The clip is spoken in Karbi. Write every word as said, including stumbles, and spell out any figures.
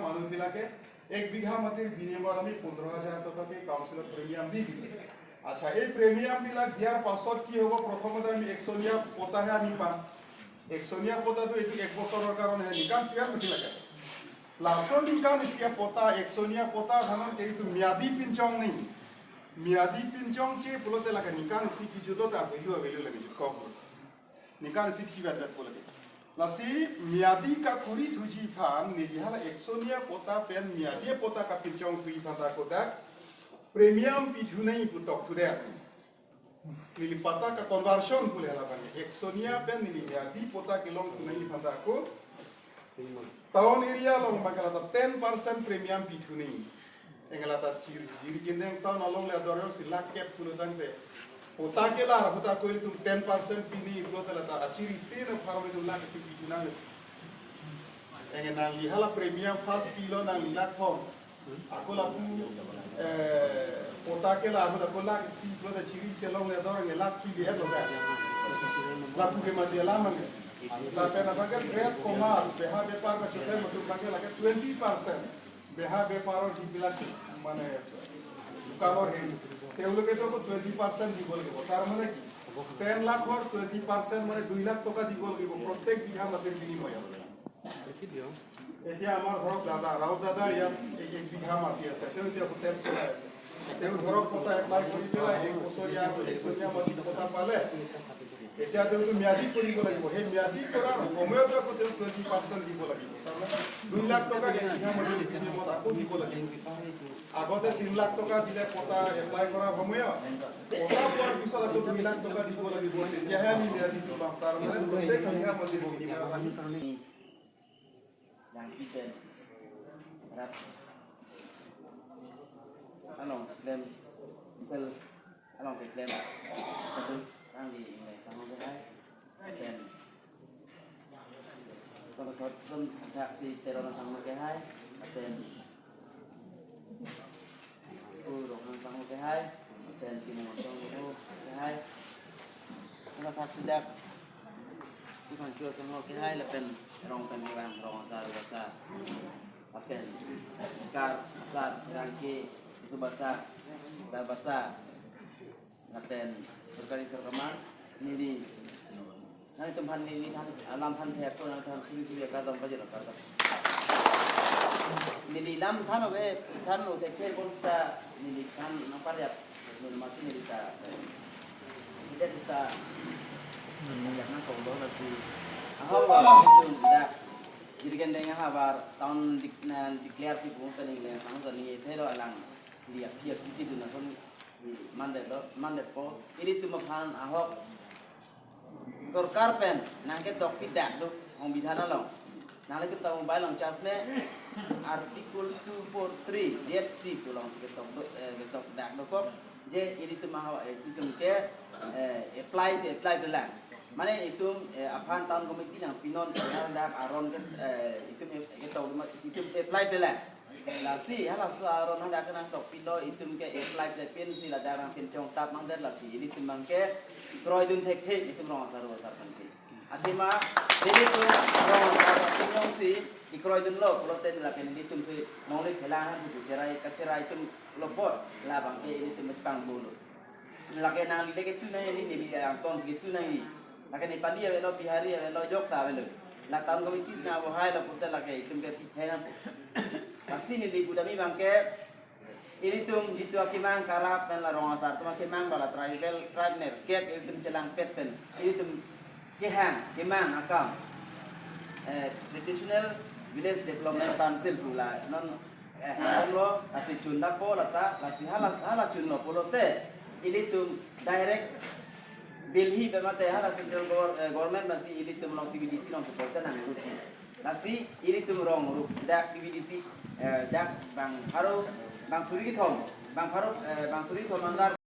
মানুহ বিলাকে এক বিঘা মাটিৰ বিনিময়ত আমি পোন্ধৰ হাজাৰ টকাকে কাউন্সিলত প্ৰিমিয়াম দি দিলে। আচ্ছা, এই প্ৰিমিয়াম বিলাক দিয়াৰ পাছত কি হ'ব? প্ৰথমতে আমি একচনীয়া পতাহে আমি পাম। একচনীয়া পতাটো এইটো এক বছৰৰ কাৰণে হে, নিকান চিয়াৰ নিদিলাকে। লাষ্টৰ নিকান চিয়া পতা, একচনীয়া পতা ধানৰ এইটো ম্যাদী পিঞ্চং নেই। ম্যাদী পিঞ্চং চে পুলতে লাগে নিকান চি কি জুতো তা ভেলু ভেলু লাগে জুত কম। Nikan isi chibat bat ko lagi. Lasi ম্যাদী kakuri thuji aphan neli hala একচনীয়া পতা pen ম্যাদী পতা kapinchong thuji aphan ta kodak premium pithu nai pu tokthudet. Neli পতা ka conversion pule hala bang. একচনীয়া pen neli ম্যাদী পতা kelongthu nai aphan ta ko town area along bang ke lata ten percent premium pithu nai. Anke lata chiri, chiri kindeng town along le ador si lakh kep pulo tangte. Pota kelar, pota ko ilitum ten percent pini pulote lata achiri tin apharman itum lakh isi pithu nang. Anke nangli hala premium first pilo nangli lakh thom. Ako lapu, eh, pota kelar, pota ko lakh isi pulote chiri isi along le ador anke lakh pili et lo ka. Lapu ke mati alam anke. Lapen abang ke trade commerce, beha bepar kachethek atum abang ke lake twenty percent. Beha beparor hibilak mane দোকানৰ হেৰি, তেওঁলোকেতো twenty percent দিব লাগিব। তাৰ মানে কি? টেন লাখৰ twenty percent মানে দুই লাখ টকা দিব লাগিব প্ৰত্যেক বিঘা মাটিৰ বিনিময়ত। এতিয়া আমাৰ ধৰক দাদা, ৰাউত দাদাৰ ইয়াত এক, এক বিঘা মাটি আছে, তেওঁ এতিয়া হোটেল চলাই আছে। তেওঁ ধৰক পটা এপ্লাই কৰি পেলাই এক বছৰীয়া, এক বছৰীয়া মাটি পটা পালে, এতিয়া তেওঁতো ম্যাদী কৰিব লাগিব। সেই ম্যাদী কৰাৰ সময়তো আকৌ তেওঁ টুৱেণ্টি পাৰ্চেণ্ট দিব লাগিব। তাৰমানে দুই লাখ টকা এক বিঘা মাটিৰ বিনিময়ত আকৌ দিব লাগিব। আগতে তিন লাখ টকা দিলে পটা এপ্লাই কৰা সময়ত, পটা পোৱাৰ পিছত আকৌ দুই লাখ টকা দিব লাগিব, তেতিয়াহে আমি ম্যাদীটো পাম। তাৰমানে প্ৰত্যেক বিঘা মাটিৰ বিনিময়ত আমি Yang piten. Rat. Along klem. Misal along ke klem. Satu, nangli inglai tanglo ke hai. Pen. Kalau sot pun tak si teron tanglo ke hai. Pen. Ku rong hang tanglo ke hai. Pen kini montong ke hai. Kalau tak sidak. Ku kan chua tanglo ke hai lapen rong pen kevang rong asar basa. Lapen kar asar rangke isu basa. Asar basa. Lapen sorkari sorkar ma neli. Nanglitum aphan neli than alam than thek ko nangtum suri suri kardom pajir kardom. Neli lam than ave than lo thek thek pon ta neli than nang parjap. Nun mati neli ta. Kita kita. Nang kong lo lagi. Aho ba itu dak. Jadi kan dengan habar tahun dik na declare si bung tani le sang tani thero alang. Liap liap kiti dun ason mandet lo, mandet po. Ilitum aphan ahok sorkar pen nangketok pidak do, ong bidhan along. Nanglitum ta mobile along charge me article two four three Z C pu along si ketok do, eh, ketok dak dokok. Je ilitum ahok, eh, itum ke, eh, apply si apply dolang. Mane itum, eh, aphan town committee nangpinon dak aron ke, eh, itum, eh, ketok itum apply dolang. Lasi halaso aron hadak nangtok pilo itum ke apply le pen si ladak nangpinchong tap mang det lasi ilitum abang ke kroidun thekthe itum rong asar asar kan ke. Athema ilitum rong asar asar pinchong si ikroidunlo pulote lapen ilitum si nongli thela han bu cherai kacherai itum lobot labang ke ilitum pang bulu. Lake nangli lake tu nangli, neli angkong si tu nangli. Lake Nepali avelo, Bihari avelo, jok ta avelo. La town committee si nangbohai lo pulote lake itum ke pithe nang. Pasti neli budami abang ke ilitum jitu akemang karap pen la rong asar atum akemang ba la tribal tribe nerkep ilitum chelangpet pen ilitum kehang kemang akam, eh, Traditional Village Development Council pu la non eh, hang lo, lasi chun dakpo lata, lasi hala, hala chunlo pulote, ilitum direct Delhi pen mate hala central gov-, eh, government lasi ilitum along P V D C along si poisa nangrup. Lasi ilitum rong rup, dak P V D C, eh, dak bang pharo, bang suri kethom, bang pharo, eh, bang suri kethom andar